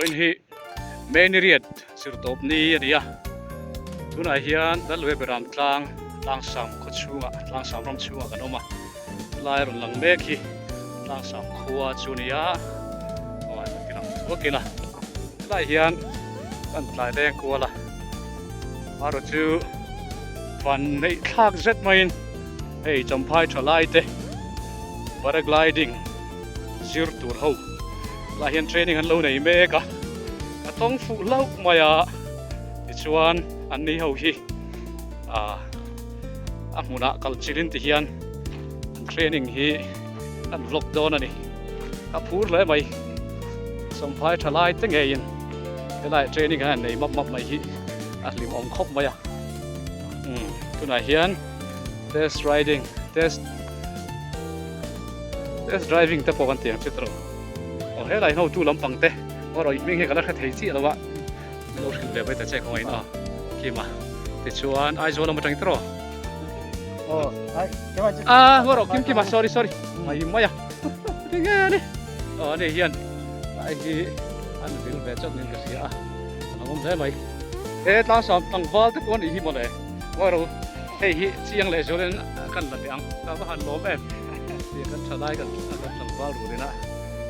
Vawiin hi May ni riat zirtawp ni a ni a, tunah hian Lalluai Beram tlang Tlangsam khaw chhungah Tlangsam ram chhungah kan awm a, helai rawn lang mek hi Tlangsam khua chu a ni a, aw an ti lang thuak in a, helai hian kan tlai leng kual a, amaherawh chu van neih thlak zet maiin hei Champhai tha lai te paragliding zir tur ho lah hian training an lo nei mek a a tawng fuh hlauh mai a tichuan an ni ho hi ah a hmunah kal chilin ti hian an training hi an vlog dawn a ni a phur hle mai sawmphai tha lai te ngeiin helai training an nei map map mai hi a hlimawm khawp mai a umm tunah hian test riding test Test driving te pawh kan ti ang che tawh. Aw helai hotu lampang te aw rawih hming hi ka la hre thei chiah lo a, min lo hrilh ve mai ta che kawngaiin aw Kima tichuan Aizawl lam atangin tawh aw Ah ngaw rawh Kim Kima sorry sorry mai mai a tinge ni aw ani hian lai hi an vil ve chawt niin ka hria a a awm hle mai he tlangsam tlangval te pawh a nih hi mawle ngaw rawh hei hi chiang leh zualin kan la teh ang ka va han lawm em. Tia kan tha lai kan kan tlangval rulin a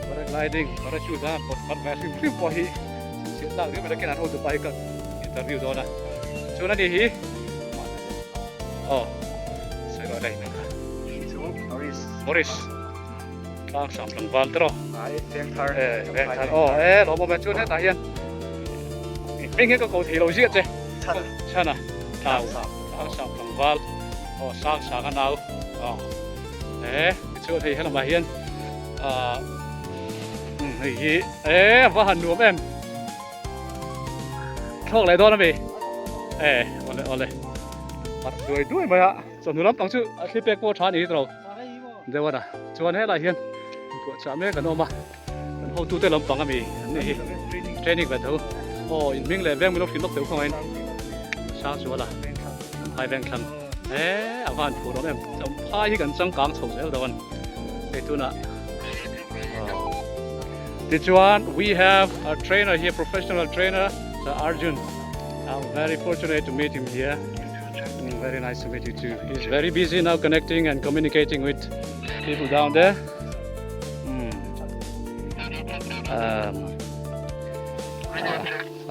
paragliding parachute a pawt phat ve hrim hrim pawh hi chhinchhiah tlak riau mai takin an hotu pa hi ka interview dawn a chuan ani hi aw sawi rawh lei hming kha Chu Morris Morris tlang sam tlangval te rawh ai veng thar e veng thar aw e lawm awm e chuan hetah hian hming hi ka ko thei lo ziah che chhan chhan a tlau tlang sam tlangval aw sang sang a nau aw e tichuan hei helamah hian ah umm hei hi e va han nuam em thlawk leh dawn ami e awle awle parh duai duai mai a chawhnu lampang chu a thli pek pawh a tha a ni hi tawh deuh a chuan helaiah hian inpuahchah mek an awm a kan hotute lampang ami an nih hi training ve tho aw in hming leh veng min lo hrilh lawk teuh khawngain Sangzuala Champhai veng thlang e a van phur awm em Champhai hi kan changkang chho zel dawn hei tunah tichuan we have a trainer here professional trainer Sir Arjun I'm very fortunate to meet him here mm, very nice to meet you too he's very busy now connecting and communicating with people down there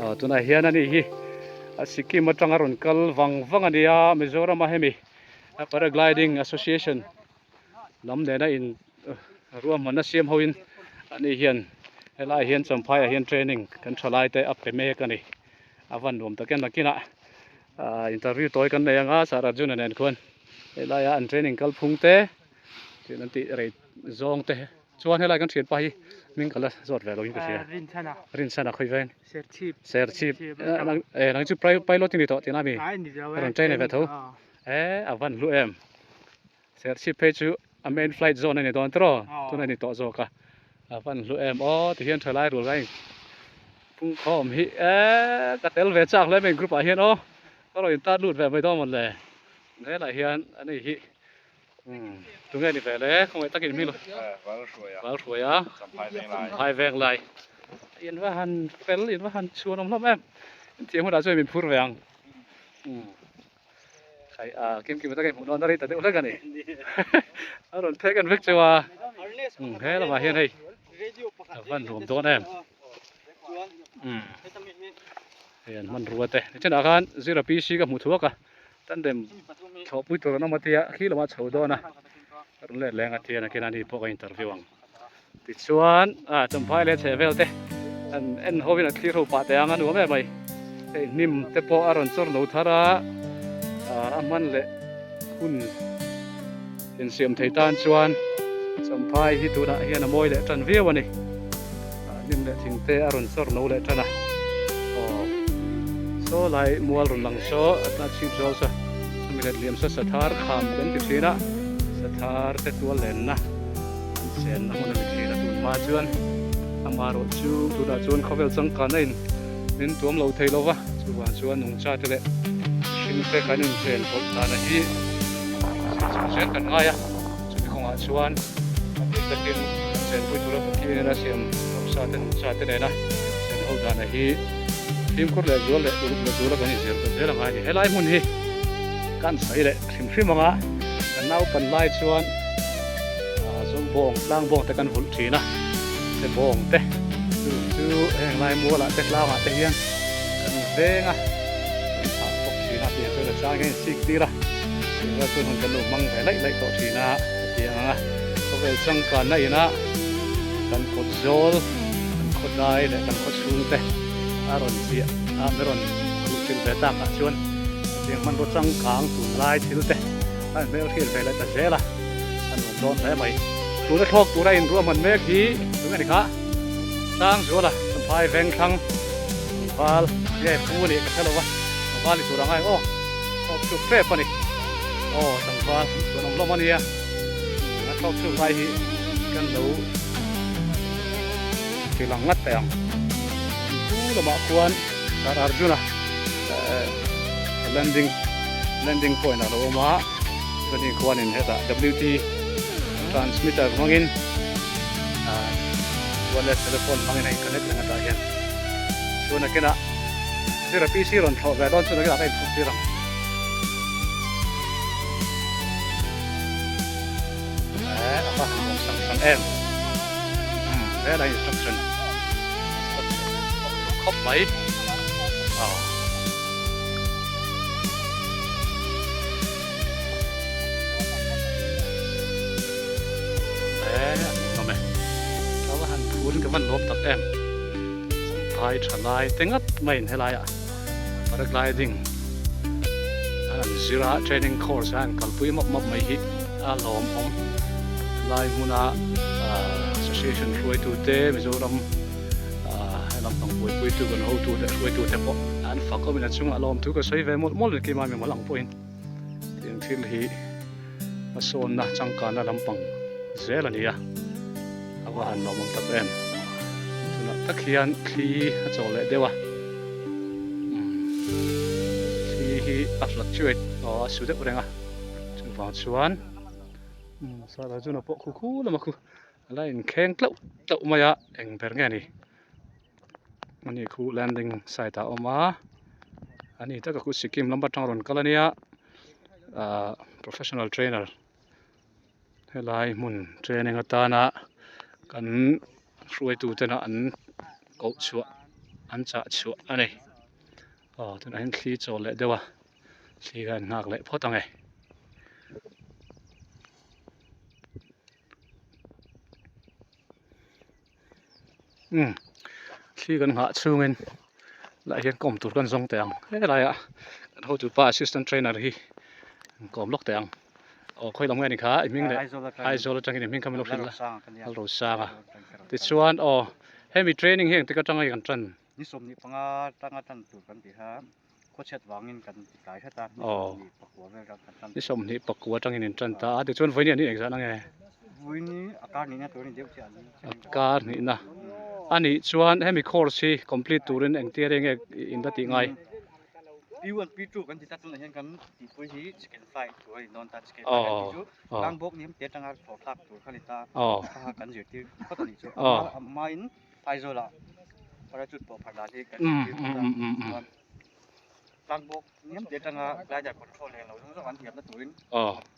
Aw tunah hian a nih hi a Sikkim atanga rawn kal vang vang a nia Mizoram a hemi Paragliding Association lam nena in ruahmanna siam hoin a nih hian helaiah hian Champhai ah hian training kan tha lai te a pe mek a ni a van nuam tak em nakinah interview tawi kan nei anga Sir Arjuna nen khuan helaia an training kalphung te Tin an tih rei zawng te chuan helai kan thianpa hi hming ka la zawt ve lo in ka hria. Rinchhana. Rinchhana khawi veng. Serchhip. Serchhip. Eh nang chu pilot i ni tawh tihna mi? Ai ni lo e. Rawn train ve tho. Eh a van hlu em. Serchhip phei chu a main flight zone a ni dawn tiraw? Tuna ni tawh zawk a. A van hlu em aw tihian thalai rul ka in pungkhawm hi eh ka tel ve chak hle mai group ah hian aw. Ka rawn intat lut ve mai dawn mawn le. Helai hian ani hi Tunge ni ve le khawngaih takin hming lo Val hruai a Champhai veng lai in va han fel in va han chhuan awm hlawm em in thiam hunah chuan min phur ve ang khai a kim kim takin hmuh nawn a rei ta deuh hlek a ni a rawn phek en vek cheu a he lamah hian hei a van nuam dawn em hei an hmanrua te nichinah khan zira PC ka hmuh thuak a. Tandem thlawhpui tur an awm a tia khi lamah chho dawn a rawn let leng a tia nakin ani pawh ka interview ang tichuan ah Champhai leh chheh vel te an en ho in an thlir ho pah teh ang a nuam em mai hei hnim te pawh a rawn chawr no thar a ah a hman leh hun insiam thei tan chuan Champhai hi tunah hian a mawi leh tan viau a ni hnim leh thing te a rawn chawr no leh tan a aw saw lai mual rawn lang saw a tla chhip zawl saw chumi let liam saw sathar kham kan ti thin a sathar te tual lenna an chenna hmun a ni thin a tun hma chuan amaherawh chu tunah chuan khawvel changkan a in min tuam lo thei lo va chuvang chuan nungcha te leh mihring te kan inchen pawlh dana hi zir chho zel kan ngai a chumi kawngah chuan a bik takin kan chenpui tura Pathian in a siam ramsa te nungcha te nena chen ho ho dana hi fimkhur leh zual leh uluk leh zuala kan inzir ta zel angai a ni. Helai hmun hi kan sawi leh hrim hrim anga kan naupan lai chuan zawng bawng tlang bawng te kan vulh thin a, se bawng te chu chu heng lai mualah te tlangah te hian kan veng a, kan thah bawk thin a tiang chuan a chang hian in sik tir a, tiang chuan hun kan lo hmang ve laih laih tawh thin a hetiang anga khawvel changkanna ina kan kawt zawl kan khawdai leh kan khaw chhung te a rawn chiah a mi rawn luh chilh ve tak ah chuan hetiang hmanraw changkang tunlai thil te a inhmel hriat ve leh ta zel a a nuam dawn hle mai. Tuna thlawk tura inruahman mek hi tunge ni kha Sangzuala Champhai Vengthlang tlangval nge pu a nih ka hre lo va tlangval ni tur angai aw thlawk chhuk tep a ni aw tlangval chuan awm hlawm a nia a thlawk chhuk lai hi kan lo ti lang ngat teh ang pu lamah khuan Sir Arjuna landing landing point a lo awm a chuanin khuanin hetah WT transmitter hmangin wireless telephone hmangin a in connect reng atah hian chuan a kenah zira PC rawn thlawh ve dawn chuan a kenah ka inphurh tir ang. Eh a va han nuam sang sang em umm helai instruction instruction khawp mai aw. Eh a hmuhnawm e ka va han phurin ka van lawm tak em champhai tha lai te ngat maiin helaiah paragliding an han zir a training course a an kalpui mawp mawp mai hi a lawmawm lai hmuna association hruaitute Mizoram he lampang buaipuitu kan hotu leh hruaitute pawh an fak awmin a chungah lawmthu ka sawi ve mawlh mawlh keimah mimal ang pawhin tiang thil hi hmasawnna changkanna lampang zel a ni a a va han lawmawm tak em tunah tak hian thli a chaw leh deuh a thli hi a fluctuate aw a su deuh reng a chuvang chuan sara chuna pawh khu khu lama khu a la inkheng tlauh tlauh mai a eng ber nge ni ani khu landing site ah a awm a ani taka khu Sikkim lam atang rawn kal ania ahh professional trainer helai hmun training atana kan hruaitu tena an koh chhuah an chah chhuah a ni aw tunah hian thli chawl leh deuh a thli kha an nghak leh phawt ang e. Umm thli kan nghah chhungin lah hian kawm tur kan zawng teh ang helaiah kan hotupa assistant trainer hi an kawm lawk teh ang aw khawi lam nge ni kha i hming leh Aizawl atangin i hming kha min lo hrilh la Lalrosanga tichuan aw hemi training hi engtik atanga kan tan. Ni 15 atanga tan tur kan ti kha khawchhiat vangin kan ti tlai hret a, ni 24 vel atang kan tan. Ni 24 atangin in tan ta a, tichuan vawiin an inekzah na nge? Vawiin a kar hnihna tur a ni deuh chiah a ni. A kar hnihna a nih chuan hemi course hi complete turin engtia reng nge in la tih ngai? P1 P2 kan ti ta tunah hian kan tihpui hi chicken fry tur a ni dawn ta, chicken fry kan tih chu tlangbawk ni te atanga thlawh thlak tur kha a ni ta, kha kan zirtir phawt a nih chu, a hmain Aizawlah parachute pawh phar dan hi kan zirtir phawt a, chuan tlangbawk hniam te atanga glider control leh englo zawng zawng an thiamna turin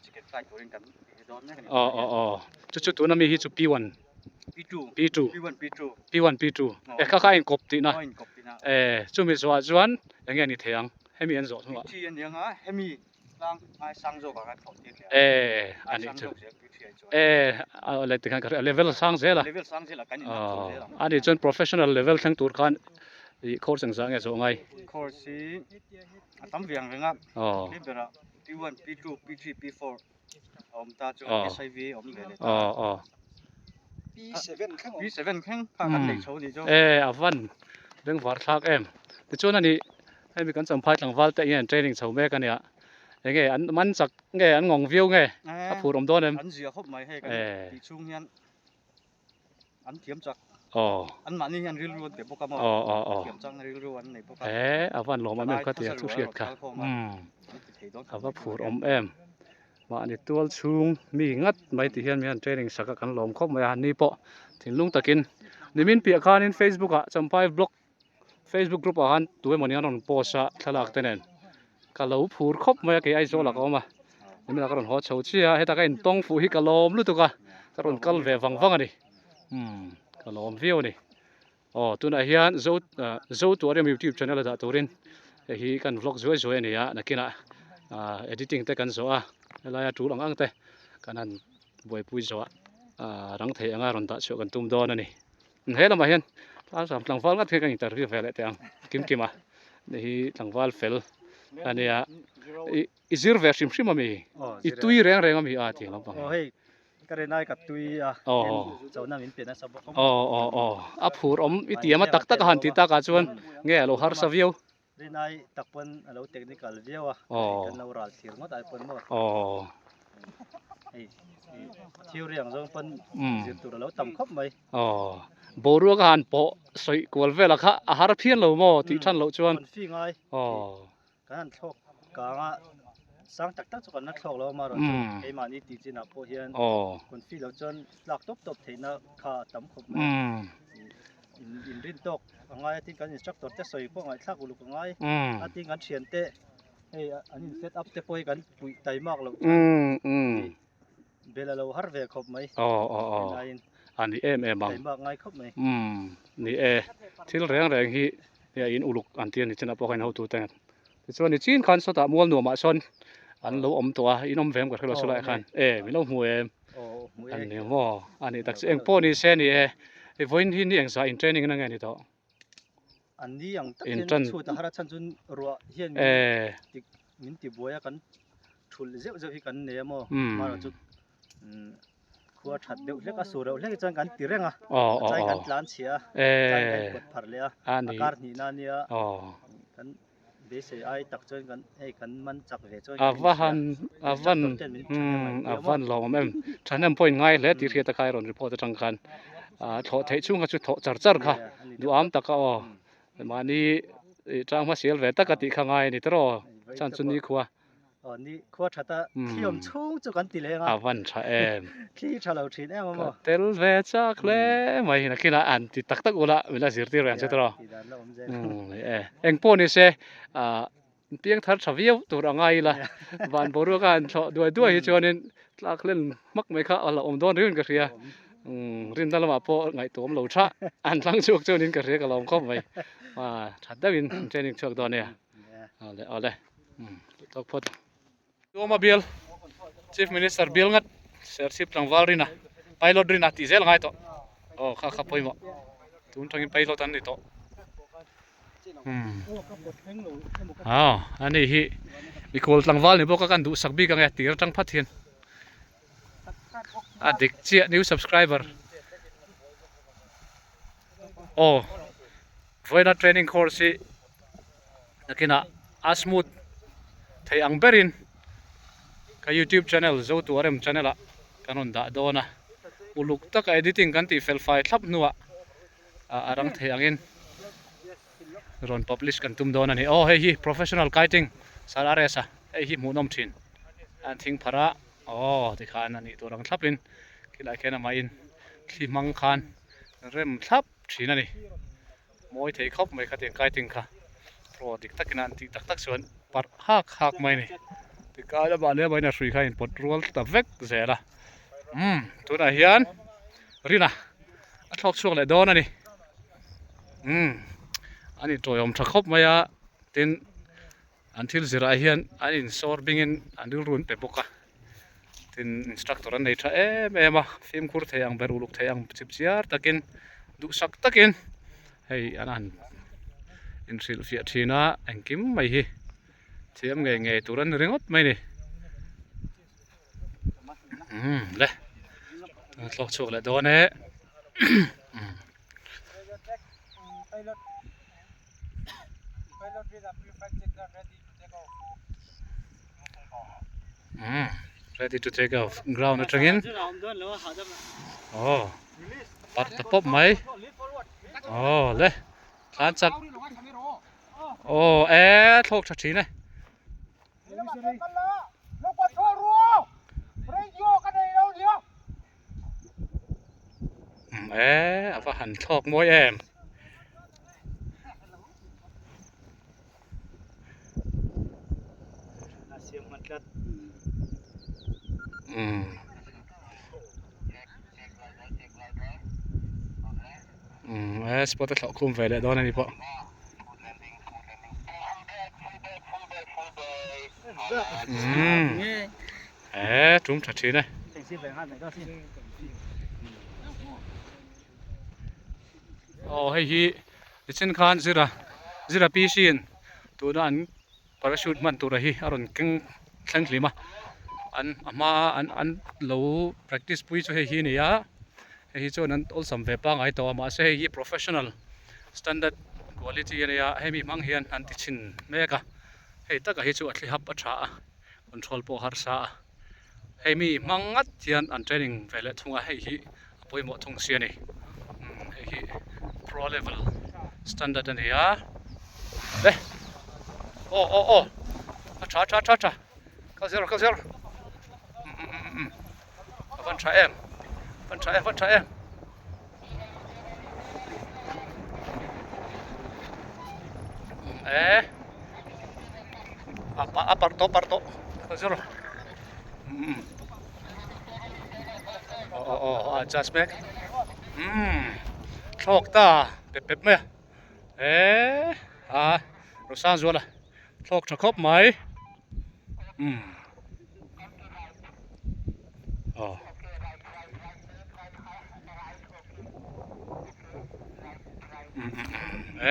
chicken fly turin kan ti dawn mek a ni. Aw aw aw chu chu tuna mi hi chu P1 P2 P2 P1 P2 P1 P2 e kha kha a inkawp tihna a inkawp tihna e chumi zawhah chuan eng nge ni thei ang hemi an zawh hnuah P3 a ni ang a hemi E a nih chu e a tikhan ka hria level a sang zel a a nih chuan professional level thleng tur khan ih course engzah nge zawh ngai course hi a tam ve ang reng a tlem berah P1 P2 P3 P4 a awm ta chuan SIV a awm ve leh ta P7 thleng P7 thleng kha kan nei chho nih chu e a van bengvar thlak em tichuan a nih Hemi kan Champhai tlangval te hian training chho mek a nia. Enge an man chak nge an ngawng viau nge a phur awm dawn em? An zia khawp mai hei kan tih chhung hian an thiam chak. An mahni hian rilru an pe bawk a maw? Thiam chakna rilru an nei bawk a. E a van lawm em em ka tia chu hriat kha. A va phur awm em. Mahni tual chhung mi ngat mai tih hian mi han training sak a kan lawm khawp mai a ni pawh thinlung takin nimin piah khanin Facebook ah Champhai vlog. Facebook group ah khan tu emawni an rawn post a thlalak te nen ka lo phur khawp mai a kei Aizawl ah ka awm a nimin ah ka rawn haw chho chiah a heta ka intawng fuh hi ka lawm lutuk a ka rawn kal ve vang vang a ni umm ka lawm viau a ni aw tunah hian zo ah zo tuarium youtube channel a dah turin hei hi kan vlog zuai zuai a ni a nakinah ah editing te kan zawh a helaia tul ang ang te kan han buaipui zawh ah rang thei anga rawn dah chhuah kan tum dawn a ni. He lamah hian tlangzam tlangval ngat hi ka interview ve leh teh ang kim kim a ni hi tlangval fel a nia i zir ve hrim hrim ami i tui reng reng ami a tih lampang aw hei ka rinai ka tui a chona min pe nasa bawk aw aw aw a phur awm i tiam a tak tak a han ti tak ah chuan nge a lo harsa viau rinai tak pawn a lo technical viau a kan lo ral thlir ngawt ai pawn maw aw hei theory ang zawng pawn zir tur a lo tam khawp mai aw boruak a han pawh sawi kual vel a kha a har phian lo maw tih than loh chuan confi ngai aw kan han thlawk kang a sang tak tak chu kan la thlawk lo a marawh chu keimahni tih chinah pawh hian confi loh chuan tlak tawp tawp theihna kha a tam khawp mai inrin tawk a ngai a tin kan instructor te sawi pawh ngaihthlak uluk a ngai a tin kan thian te hei an in set up te pawh hi kan puih taimak loh chuan bel a lo har ve khawp mai helaiin a ni em em ang taimak ngai khawp mai ni e thil reng reng hi in uluk an ti a ni chinah pawh khan hotu te tichuan ni chin khan sawtah mual nuamah sawn an lo awm tawh a in awm ve em ka hrelo chulaiah khan e min lo hmu em. An ni maw? A nih tak chu eng pawh ni se ni e. I vawiin hi ni engzah in training na nge ni tawh? An ni ang tak hian chhut a har a chhan chu ruah hian min min ti buai a kan thulh zeuh zeuh hi kan nei a maw? Marawh chu khua that deuh hlek a sur deuh hlek hi chuan kan ti reng a. A chai kan tlan chhia a, a chai kan pawt pharh leh a, a kar hnihna ania kan Beisei ai tak chuan kan hei kan man chak ve chuan A va han a van a van lawm em thahnem pawh in ngai hle tih hriat a kha i rawn report atang khan a thlawh theih chhung kha chu thlawh char char kha duham taka aw mahni tang hma sial ve taka tih kha ngai a ni tawh chan chu nikhua Aw ni khua that a thli awm chhung chu kan ti leng a. A van tha em. Thli tha lo thin em a maw. Ka tel ve chak hle mai nakinah an ti tak tak ula min la zirtir ve ang che tawh. Ti dan la awm zel. Umm e eng pawh ni se ah piang thar tha viau tur a ngai ila van boruak a han thlawh duai duai hi chuanin tlak hlen hmak mai kha a la awm dawn riauin ka hria. Umm rinna lamah pawh ngaihtuah awm lo tha an thlang chhuak chuanin ka hria ka lawm khawp mai. Ah that deuhin training chhuak dawn nia. Awle awle. Tawk phawt. Tuama bial Chief Minister bial ngat Serchhip tlangval rina pilot rina tih zel ngai tawh. Aw kha kha pawimawh. Tun tangin pilot an ni tawh. Aw ani hi mikhual tlangval ni bawk a kan duhsak bik ange tir atang phat hian. A dik chiah new subscriber. Aw vawiina training course hi nakinah a smooth thei ang berin ka youtube channel Zotuarem channel ah kan rawn dah dawn a uluk taka editing kan tih fel fai thlap hnuah a rang thei angin rawn publish kan tum dawn a ni. Aw hei hi professional kiting Sir RS a hei hi hmuhnawm thin a an thing pharh a aw tikhan a nih tur ang thlapin khilai khian amahin thli hmang khan rem thlap thin a ni. Mawi thei khawp mai kha tiang kiting kha pro dik takin an tih tak tak chuan parh hak hak mai a ni. Tikai lamah leh amahin a hrui kha a inpawt rual ta vek zel a. Umm tunah hian Rina a thlawk chhuak leh dawn a ni. Umm an intawiawm tha khawp mai a tin an thil zirah hian an insawr bingin an rilru an pe bawk a tin instructor an nei tha em em a fimkhur thei ang ber uluk thei ang chip chiar takin duhsak takin hei an han inhrilh fiah thin a engkim mai hi thiam ngei ngei tur a ni ringawt mai a ni umm le thlawk chhuak leh dawn e. Umm ready to take off ground atangin aw parh ta pawp mai aw le tlan chak aw e thlawk tha thin e. E a va han thlawk mawi em. Umm. Umm e spot a thlawh khum ve leh dawn a ni pawh. Umm e tum tha thin e. Aw hei hi nichin khan zira zira PC in tuna an parachute hman tura hi a rawn keng thleng hlim a an a hma an an lo practice pui chu hei hi a ni a hei hi chuan an awlsam ve pangngai tawh a mahse hei hi professional standard quality a nia hemi hmang hian an ti chhin mek a hei taka hi chu a thli hap a tha a control pawh a harsa a hei mi hmang ngat hian an training ve leh thung a hei hi a pawimawh thung si a ni umm hei hi pro level standard a ni a le aw aw aw a tha tha tha tha kal zel rawh kal zel rawh umm umm umm umm a van tha em van tha em van tha em. E a parh tawh parh tawh kal zel rawh umm aw aw aw a adjust mek umm thlawk ta pep pep mai a e a Rosangzuala thlawk tha khawp mai umm aw.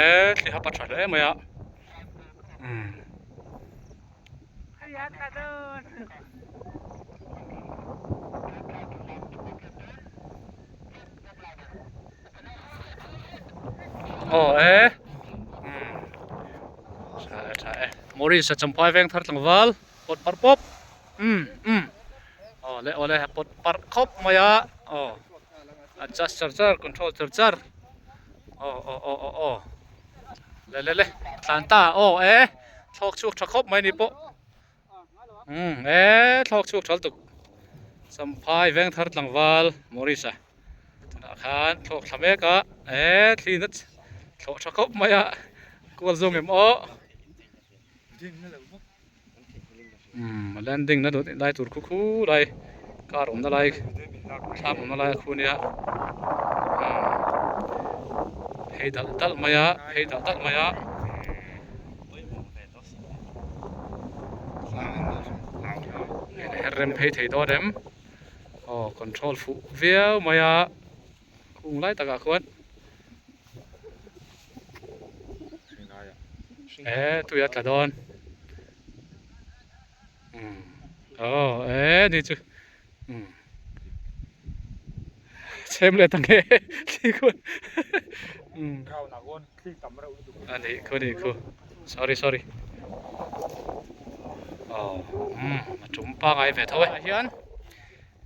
E thli hap a tha hle mai a umm aw e umm tha e tha e Maurice a champhai veng thar tlangval pawt parh pawp umm umm aw le aw le pawt parh khawp mai a aw adjust char char control char char aw aw aw aw aw le le le tlan ta aw e thlawk chhuak tha khawp mai ni pawh umm e thlawk chhuak tha lutuk champhai veng thar tlangval Maurice a tunah khan thlawk thla mek a e thli na thlawh tha khawp mai a kual zawng em aw. Umm landing na lai tur khu khu lai car awmna lai thlam awmna lai a khu nia umm phei dalh dalh mai a phei dalh dalh mai a her rem phei thei dawn em aw control fuh viau mai a khung lai takah khuan. E tui a tla dawn umm aw e ni chu umm chhem leh ta nge thli khuan umm a nih khu nih khu sorry sorry aw umm a tum pangai ve tho e hian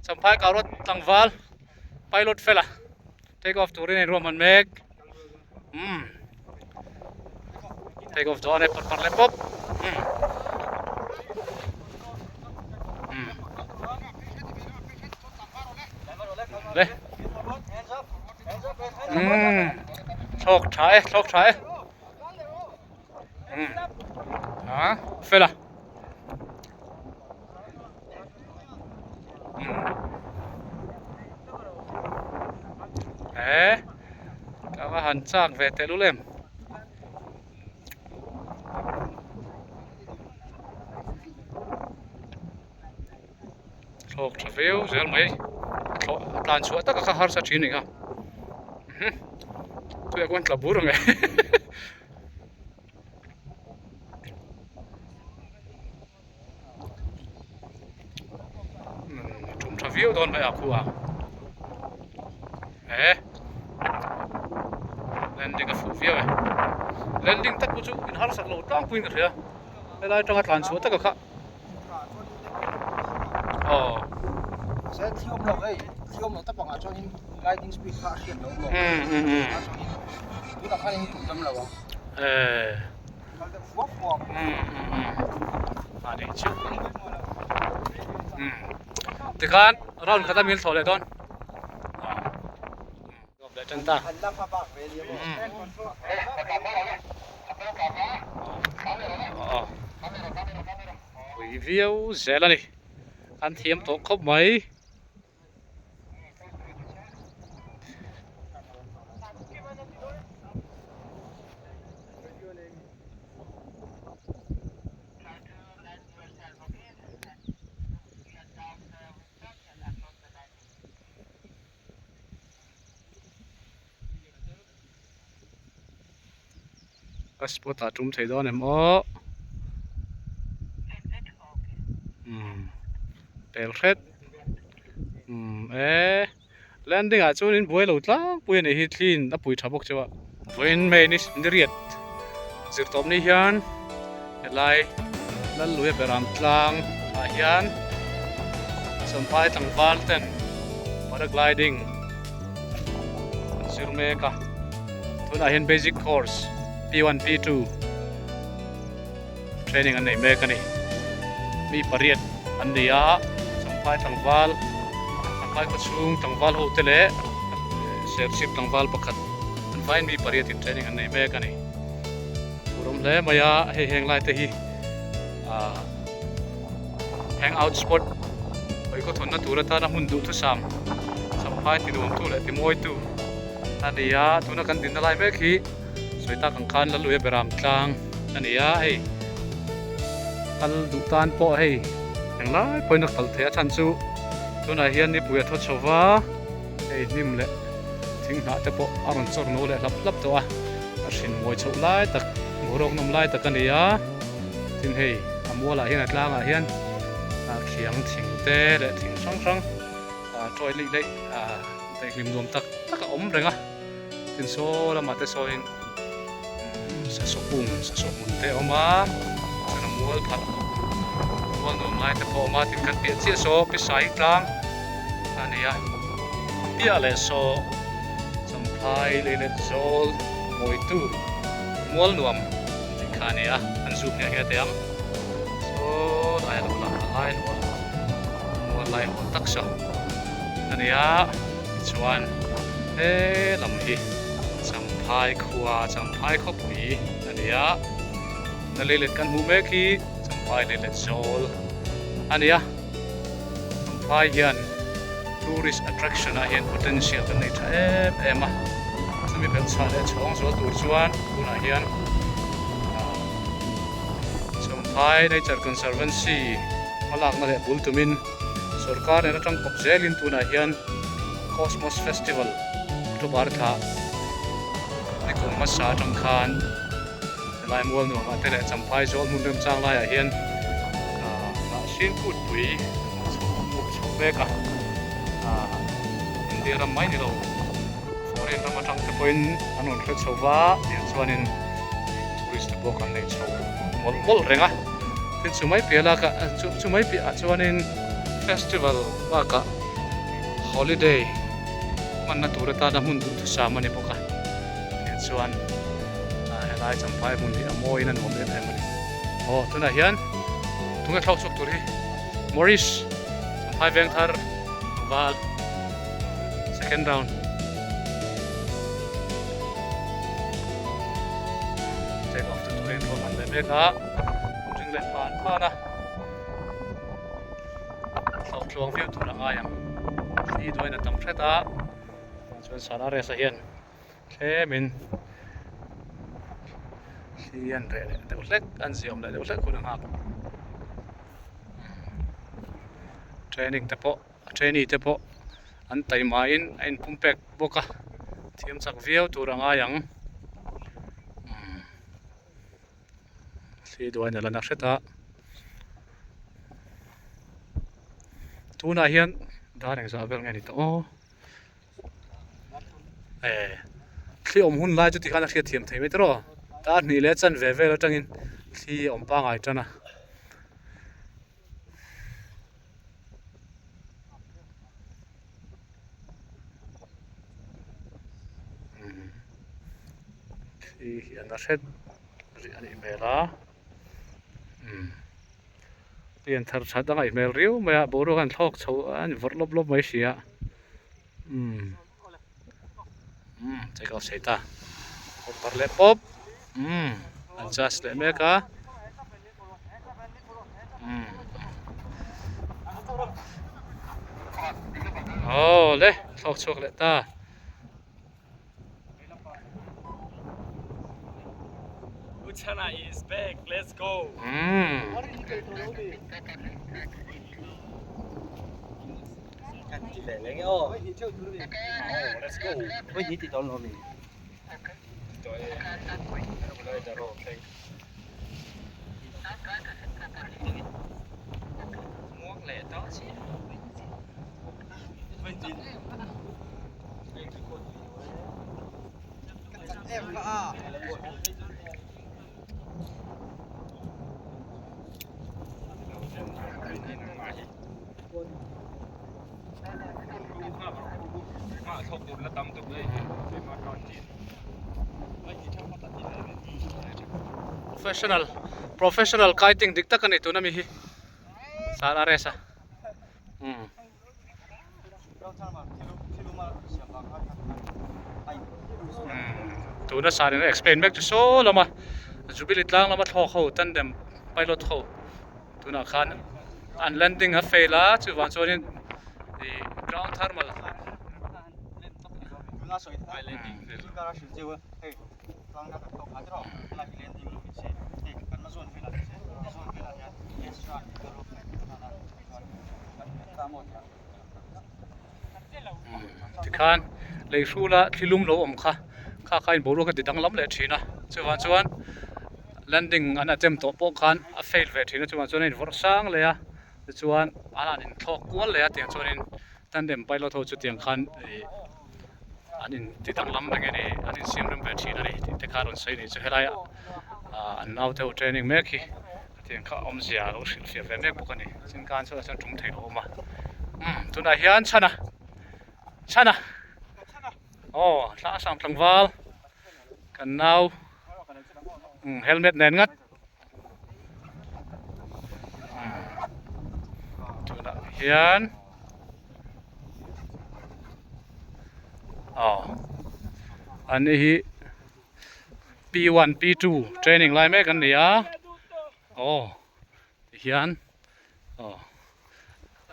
champhai kau rawt tlangval pilot fela Take off turin a inruahman mek. Umm. Take off dawn e pawt parh leh pawp. Umm. Umm. Le. Umm. Thlawk tha e, thlawk tha e. Umm. Ha, fela. He ka va han chak ve teh lul em. Thlawk tha viau zel mai thlawh a tlan chhuah tak a kha harsa thin a ni kha tuiah khuan tla bur ang e. Tum tha viau dawn mai a khu a he landing a fuh viau e landing tak pawh chu in harsak lo tlangpuiin ka hria helai atanga tlan chhuah taka kha aw eh. Tikhan round khat a mil thlawh leh dawn. Leh tan ta. Pui viau zel a ni. An thiam tawh khawp mai. Ka spot ah tum thei dawn em aw umm pel hret umm e landing ah chuan in buai lo tlangpui a nih hi thli in a pui tha bawk cheu a vawiin May ni ni riat zir tawp ni hian helai Lalluia Beram tlang ah hian Champhai tlangval ten paragliding an zir mek a tunah hian basic course P1 P2 training an nei mek a ni mi pariat an ni a Champhai tlangval Champhai khawchhung tlangval ho te leh Serchhip tlangval pakhat an vaiin mi pariat in training an nei mek a ni phur awm hle mai a hei heng lai te hi ah hang out spot hawi khawthawnna tur atana hmun duhthusam Champhai ti nuamtu leh ti mawitu a ni a tuna kan dinna lai mek hi sawi tak ang khan Lalluia Beram tlang a ni a hei kal duh tan pawh hei englai pawhin a kal theih a chhan chu tunah hian nipui a thaw chho va hei hnim leh thing hnah te pawh a rawn chawr no leh hlap hlap tawh a a hrin mawi chhoh lai tak boruak nawm lai tak a ni a tin hei a mualah hian a tlangah hian khiang thing te leh thing hrang hrang tawi leih leih daihlim nuam tak tak a awm reng a tin saw lamah te sawiin sasawh kung sasawh hmun te a awm a chuan a mual phalh mual nuam lai te pawh a awm a tin kan piah chiah saw pisai tlang a ni a piah leh saw champhai lei let zawl mawitu mual nuam tih kha a ni a an zuk nghe nghe teh ang saw lai a lo lang a lai hawl mual lai hawl tak saw a ni a tichuan he lam hi Champhai khua Champhai khawpui a ni a na leilet kan hmuh mek hi Champhai leilet zawl a ni a Champhai hian tourist attraction ah hian potential kan nei tha em em a chumi belh chhah leh chhawng zual tur chuan tunah hian Champhai Nature Conservancy hmalakna leh bul tumin Sorkar nen atang kawp zelin tunah hian Cosmos Festival October thla nikum hmasa atang khan helai mual nuamah te leh Champhai zawl hmun remchang laiah hian Hnahsin kutpui an chho mek a, India ram mai ni lo foreign ram atang te pawhin an rawn hre chho va tiang chuanin tourist te pawh kan nei chho mawlh mawlh reng a. Tin chu mai piah lak ah chu chu mai piah ah chuanin festival bakah holiday hmanna tur atana hmun duhthusam a ni bawk a tiang chuan ah helai champhai hmun hi a mawiin a nuam em em a ni. Aw tunah hian tunge thlawk chhuak tur hi Maurice champhai veng thar val second round. Take off te turin ruah han leh mek a. Ring leh phan phan a thlawh tluang viau tur a ngai ang thli duain a tam hret a chuan sara resa hian tlemin thli an reh leh deuh hlek an ziawm leh deuh hlek hun a nghak training te pawh a trainee te pawh an taimain a inpumpek bawk a thiam chak viau tur a ngai ang. Thli duain a la na hret a tunah hian dar engzah vel nge ni tawh aw e thli awm hun lai chu tikhan a hriat thiam thei mai tawh rawh dar hnih leh chanve vel atangin thli a awm pangai tan a. Thli hi a na hret rih a nih hmel a umm pian thar that a ngaih hmel riau mai a boruak an thlawk chho a ni vawrh lawp lawp mai si a umm umm check out thei ta pawp par leh pawp umm adjust leh mek a umm. Aw le thlawk chhuak leh ta. Uchana is back let's go. Umm. Let's go. Professional professional kiting dik tak a ni tuna mi hi sar a rest a umm. Tuna sar in a explain mek chu saw lama Jubilee tlang lama thlawk ho tandem pilot ho tunah khan an landing a fail a chuvang chuanin ih ground thermal Tikhan lei hrula thlilum lo awm kha kha kha in boruak a ti danglam leh thin a chuvang chuan landing an attempt tawh pawh khan a fail ve thin a chuvang chuan a invawrh sang leh a tichuan an han inthlawk kual leh a tiang chuanin tandem pilot ho chu tiang khan ih an in ti danglam eng nge ni an insiam rem ve thin a ni tih te kha a rawn sawi a ni chu helai ah an naute ho training mek hi. Hetiang kha awmzia a lo hrilhfiah ve mek bawk a ni. Chin khan chhuatah chuan tum theih a awm a. Umm tunah hian chhana chhana aw thla a sang tlangval kan nau umm helmet nen ngat umm tunah hian aw an ni hi. P one P two training lai mek an ni a aw tihian aw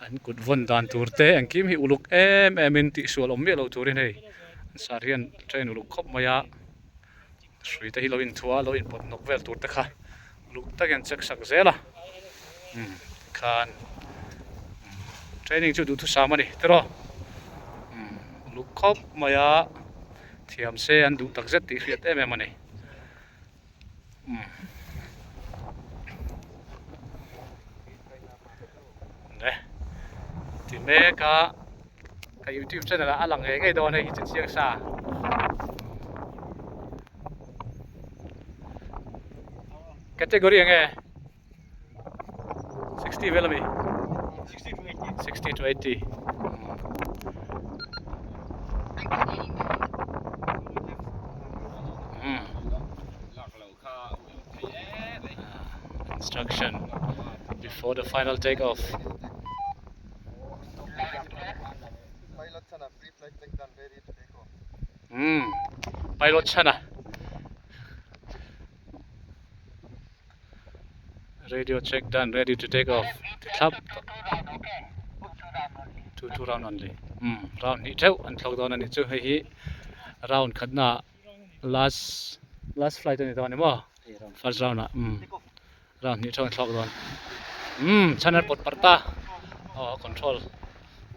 an kut vawn dan tur te engkim hi uluk em em in tihsual awm miah lo turin hei an sir hian train uluk khawp mai a hrui te hi lo inthuah a lo inpawt nawk vel tur te kha uluk takin an check sak zel a umm tikhan training chu duhthusam a ni tiraw umm uluk khawp mai a. Thiam se an duh tak zet tih hriat em em a ni. Umm. Ne. Ti mek a ka youtube channel ah a lang ngei ngei dawn hei hi chu chiang sa. Category enge? 60 vel ami? 60 to 80. Mm. Instruction before the final takeoff. Pilot chana pre-flight check done ready to take off. Mm. Pilot chana. Radio check done ready to take off ti thlap tawh two two round only umm round hnih theuh an thlawk dawn a ni chu hei hi round khatna ah last last flight a ni dawn a ni maw first round ah umm round hnih theuh an thlawk dawn umm chhan an pawt parh ta aw a control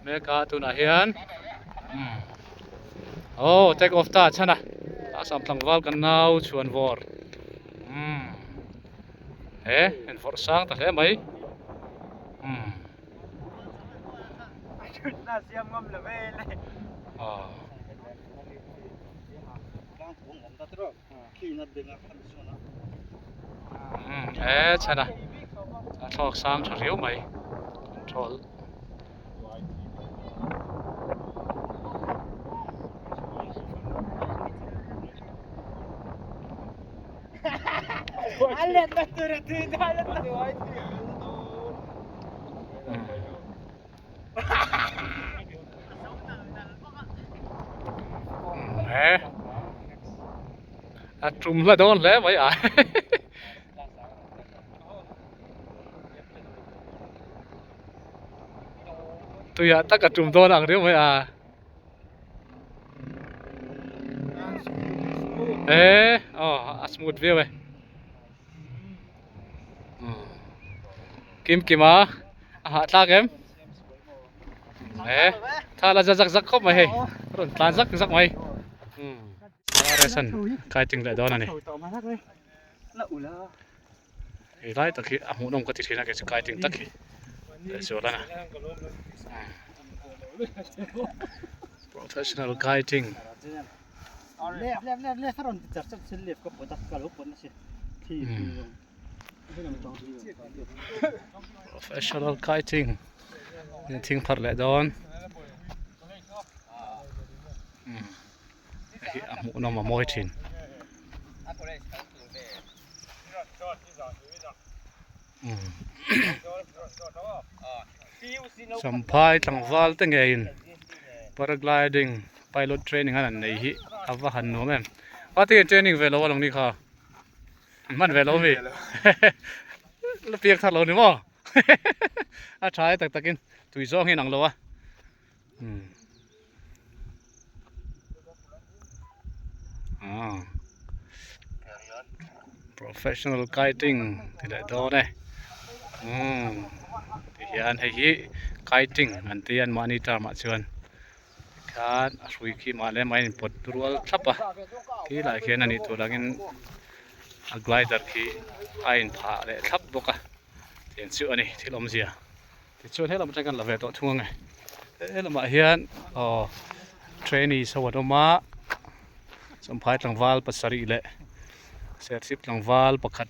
mek a tunah hian umm aw take off ta chhan a a sam tlangval kan nau chhuan vawr umm. He in vawrh sang ta hle mai umm aw. Umm he chhan a a thlawk sang tha riau mai control. A tum hla dawn hle mai a. Tuiah tak a tum dawn ang riau mai a. E aw a smooth viau e. Kim kim a a hahthlak em? E tha la za zak zak khawp mai hei a rawn tlan zak zak mai. RS an kiting leh dawn a ni. Hei lai tak hi a hmuhnawm ka ti thin a kei chu kiting tak hi lehzual a na. Professional kiting. Professional kiting thing pharh leh dawn. Hei hi a hmuhnawm a mawi thin. Champhai tlangval te ngeiin paragliding pilot training an han nei hi a va han nuam em. A tinge training ve lo a lang ni kha. An hman ve lo mi. La piak thar lo ni maw. A tha e tak takin tui zawng hi an ang lo a. Professional kiting ti leh dawn e ti hian hei hi kiting an ti a anmahni term ah chuan tikhan a hrui khi mah leh mah a inpawt rual thlap a khi lai khian a nih tur angin a glider khi a inphah leh thlap bawk a tiang chu a ni thil awmzia. Tichuan helam atang kan la ve tawh thung ange helamah hian aw trainees ho an awm a Champhai tlangval pasarih leh Serchhip tlangval pakhat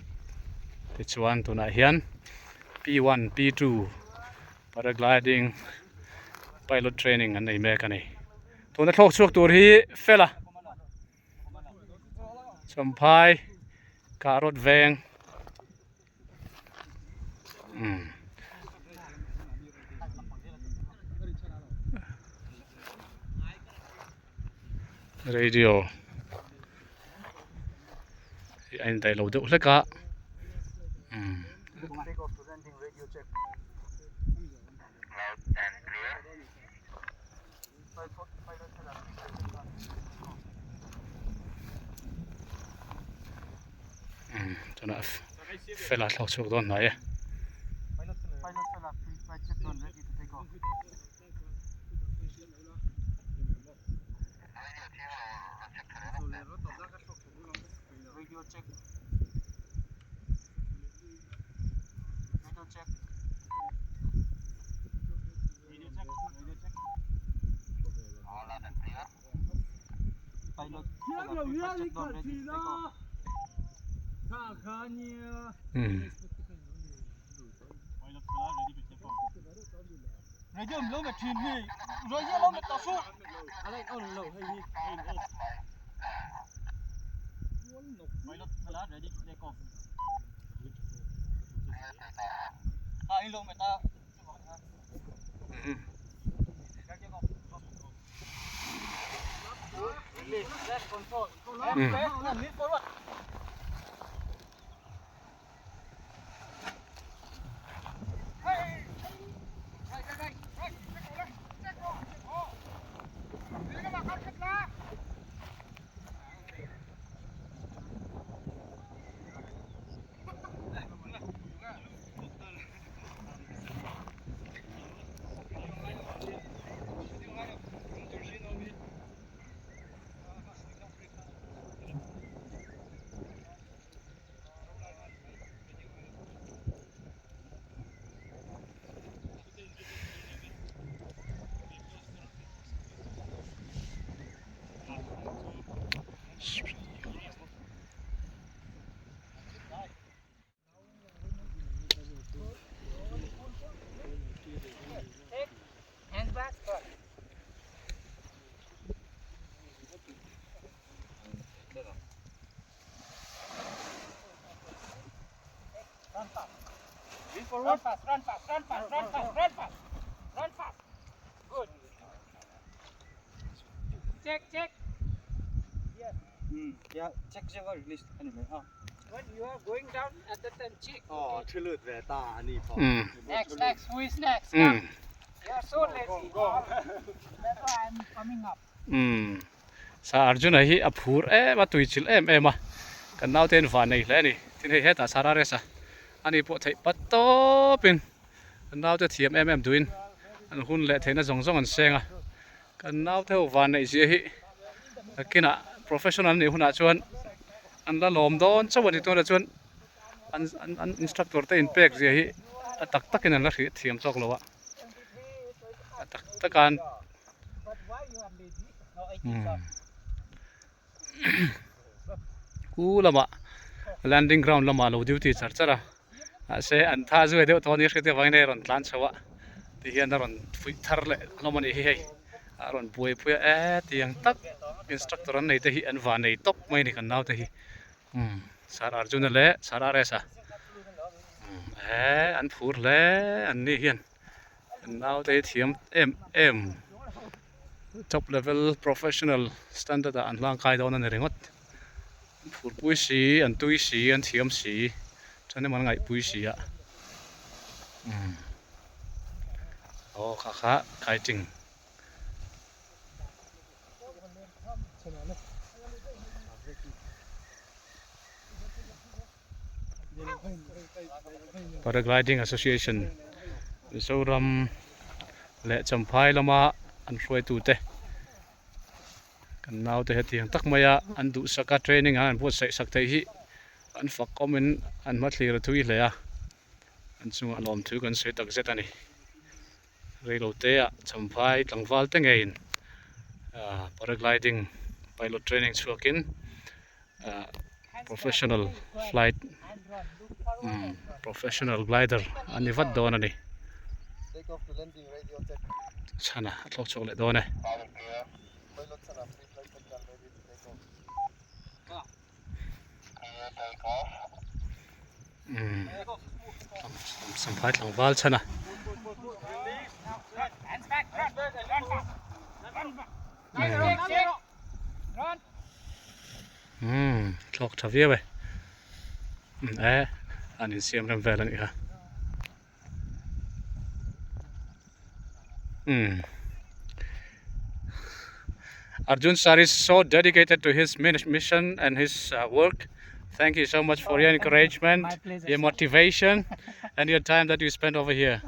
tichuan tunah hian P1 P2 paragliding pilot training an nei mek a ni tuna thlawk chhuak tur hi fel a Champhai Kahrawt veng. Radio hi a indaih lo deuh hlek a Tunah fela thlawk chhuak dawn hnai e. Umm Sir Arjuna hi a phur em a tui chilh em em a kan naute in van nei hle a ni tin hei hetah Sir Ares a ani pawh theih pat tawp in kan naute thiam em em duhin an hun leh theihna zawng zawng an seng a kan naute ho van neih zia hi nakinah professional an nih hunah chuan an la lawm dawn chauh a ni tunah chuan an an instructor te inpek zia hi a tak takin an la hrih thiam chawk lo a a tak taka an Khu lamah landing ground lamah lo duty char char a mahse an tha zui deuh tawh a ni hriat avangin hei a rawn tlan chho a tihian a rawn fuih thar leh hlawm a nih hi hei a rawn buaipui a e tiang tak instructor an nei te hi an van nei tawp mai a ni kan naute hi umm Sir Arjuna leh Sir RS a umm e an phur hle an ni hian. Kan naute hi thiam em em top level professional standard ah an hlang kai dawn a ni ringawt an phurpui si an tui si an thiam si chuan emaw an ngaihpui si a umm aw kha kha kiting. Paragliding Association Mizoram leh Champhai lama an hruaitute kan naute hetiang tak maia an duhsak a training an buatsaih sak theih hi an fak awmin an hmathlir a thui hle a an chungah lawmthu kan sawi tak zet a ni. Reilote ah Champhai tlangval te ngeiin ah paragliding pilot training chhuakin ah professional flight umm professional glider a ni vat dawn a ni. Chhana a thlawk chhuak leh dawn e. Umm Champhai tlangval chhan a. Umm thlawk tha viau e e an insiam rem vel a nih kha. Umm Arjun sir is so dedicated to his mission and his work thank you so much for your encouragement your motivation and your time that you spend over here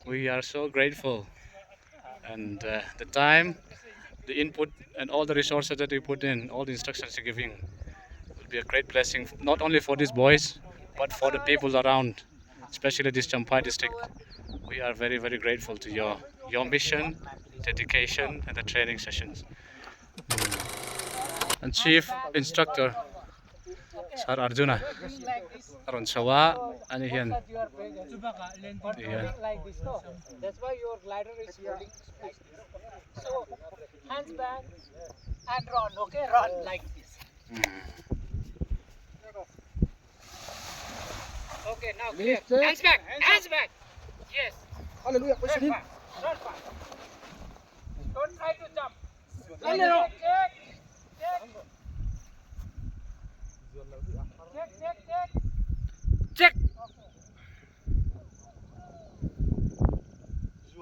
we are so grateful and uh, the time the input and all the resources that you put in all the instructions you're giving will be a great blessing not only for these boys but for the people around especially this Champhai district. We are very, very grateful to your, your mission, dedication, and the training sessions. And Chief Instructor Sir Arjuna Aron Chawa ani hian hian That's why your glider is holding like this. So hands back and run, okay? Run like this. Okay, now clear. Hands back, hands back. Yes. Hallelujah. Run fast, run fast. Don't try to jump. Check, check, check. Check, check, check. Check. You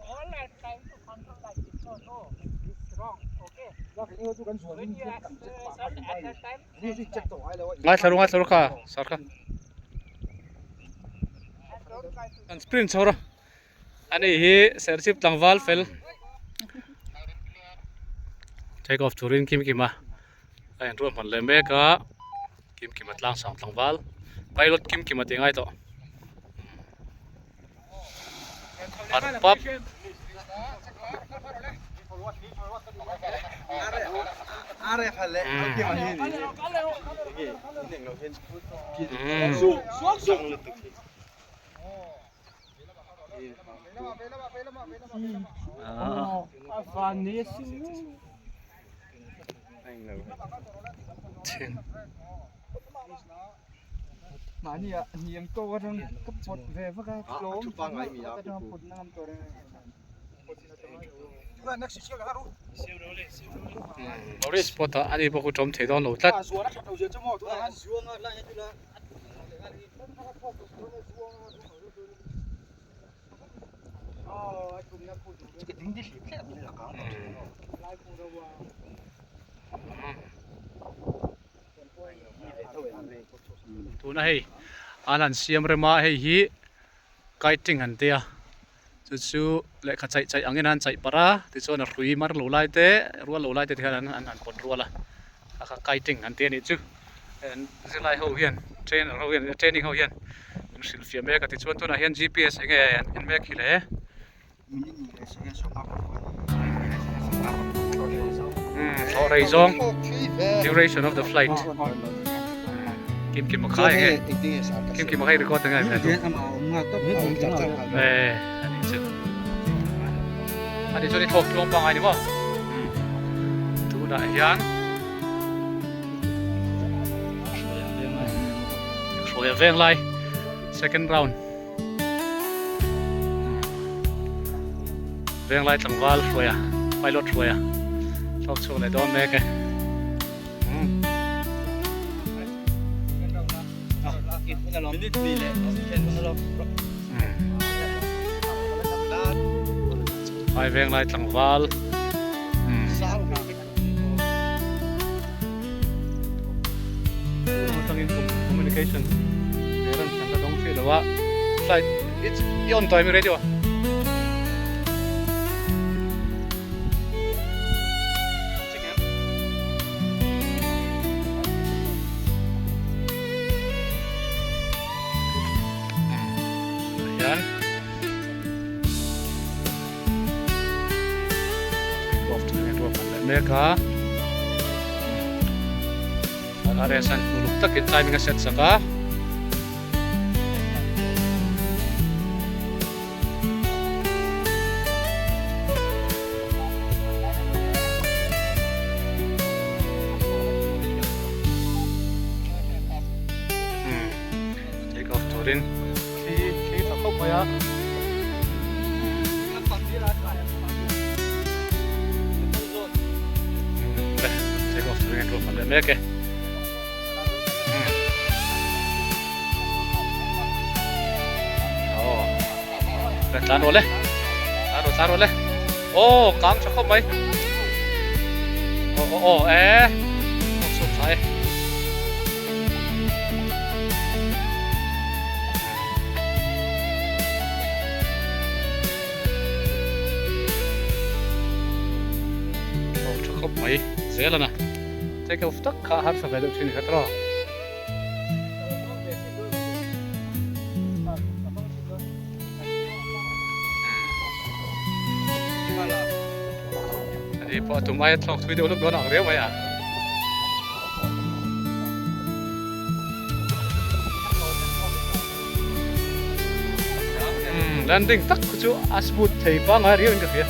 all are trying to control like this. No, no, this is wrong. Okay. When you accelerate at that time, hands back. Ngai thla ru ngai thla ru kha sir kha And don't try to an sprint chho rawh ani hi serchhip tlangval fel take off turin kim kim a a inruahman leh mek a kim kim a tlang sang tlangval pilot kim kim a tih ngai tawh. Ar pap. Thin. Spot ah ani pawh khu tawm thei dawn lo tlat. Tuna hei an han siam rem a hei hi kiting an tia chu chu lehkha chaih chaih angin an chaih parh a tichuan a hrui mar lo lai te rual lo lai te hian an han pawt rual a kha kha kiting an ti a nih chu zirlai ho hian trainer ho hian training ho hian an hrilhfiah mek a tichuan tunah hian GPS eng nge an en mek hi le. Thlawh rei zawng duration of the flight kim kim a khai nge kim kim a khai record nge eh ani chu ani chu ni thlawk tluang pangai ni maw tunah hian hruaia veng lai second round Venglai tlangval hruaia pilot hruaia thlawk chhuak leh dawn mek e. Hai venglai tlangval atangin communication ran kan la dawng thei lo a flight it's i on time radio hian mek a RS an uluk takin timing a set sak a take off turin Thli thli tha khawp mai a. Le, take off turin an ruahman leh mek e. Oh. Le, tlan rawh le. Tlan rawh, tlan rawh le. Oh, kang tha khawp mai. Oh, oh, oh, eh. Oh, chhuak tha e. Tha khawp mai zel a na take off tak kha harsa ve deuh thin kha tawh ani pawh a tum aia thlawk thui deuh lawk dawn ang riau mai a. Landing tak khu chu a smooth thei pangai riau in ka hria.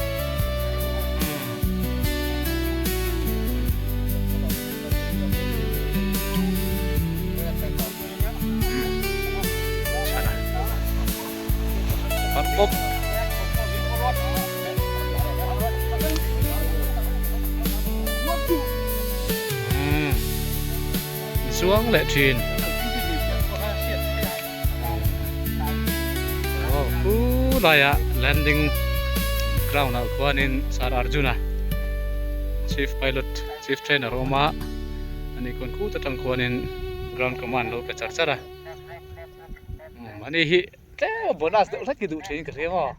Chana. Par pop. Zuang leh thin. Aw khu laiah landing ground ah khuanin Sir Arjuna chief pilot chief trainer a awm a ani khawn khut atang khuanin ground command lo pe char char a ani hi tlem a bonus deuh hlek hi duh thin ka hria maw.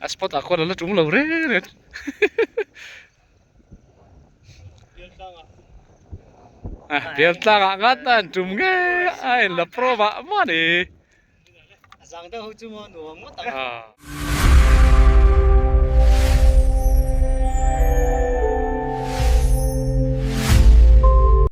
A spot ah khuan a la tum lo reng reng. Bial tlang ah ngat a an tum nge a in la pro mah mah a ni.